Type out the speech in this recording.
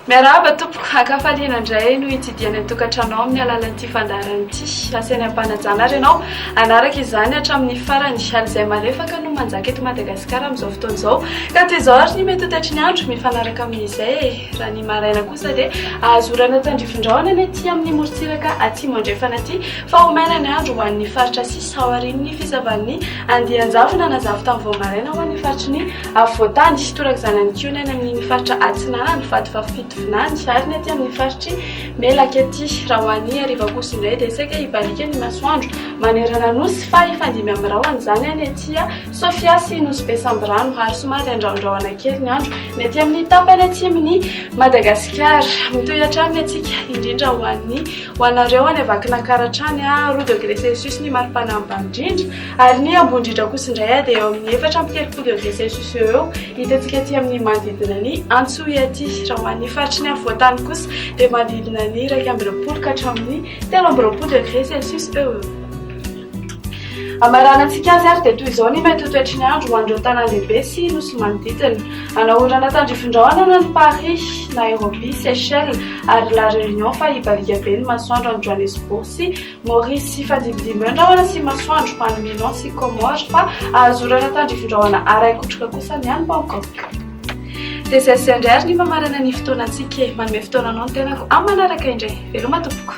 Miarahaba tompoko, ankafaliana indray no hitsidihana ny tokantranao amin'ny alalan'ity fandaharana ity. Asaina am-panajana ary ianao hanaraka izany hatramin'ny farany. Alizay malefaka no manjaka eto Madagasikara amin'izao fotoana izao. Ka toy izao ary ny mety ho toetry ny andro mifanaraka amin'izay e. Raha ny maraina kosa dia azo orana tandrifin-drahona ny aty amin'ny morontsiraka atsimo andrefana aty fa ho maina ny andro ho an'ny faritra sisa aorian'ny fisavan'ny andian-javona nazavo tamin'ny vao maraina ho an'ny faritry ny Afovoantany, torak'izany ihany koa ny any amin'iny faritra Atsinanana, Vatovavy-Fitovinany ary ny aty amin'ny faritr'i Melaky aty. Raha ho an'ny hariva kosa indray dia saika hibaliaka ny masoandro manerana Nosy fa hifandimby amin'ny rahona izany any aty Sofia sy Nosy Be Sambirano ary somary handrahondrahona kely ny andro ny aty amin'ny tapany atsimon'i Madagasikara. Mitohy hatrany ny hatsiaka indrindra ho an'ny ho anareo any Vakinankaratra any, 2 degré celsius ny maripana ambany indrindra. Ary ny ambony indrindra kosa indray dia eo amin'ny 34 degré celsius eo eo, hitantsika aty amin'ny manodidina ny Antsohihy aty. Raha ho an'ny faritry ny afovoan-tany kosa dia manodidina ny 21 ka hatramin'ny 23 degré celsius eo eo. Hamaranantsika azy ary dia toy izao ny mety ho toetry ny andro ho an'ireo tanàn-dehibe sy nosy manodidina. Hanao orana tandrifin-drahona ny any Paris, Nairobi, Seychelles ary La Réunion fa hibaliaka be ny masoandro any Johannesburg sy Maurice hifandimbidimbeo ny rahona sy masoandro ho any Milan sy Comores fa ahazo orana tandrifin-drahona arahi-kotroka kosa ny any Bangkok. Dia izay sy izay indray ary ny mamarana ny fotoanantsika e. Manome fotoana anao ny tenako amin'ny manaraka indray. Veloma tompoko.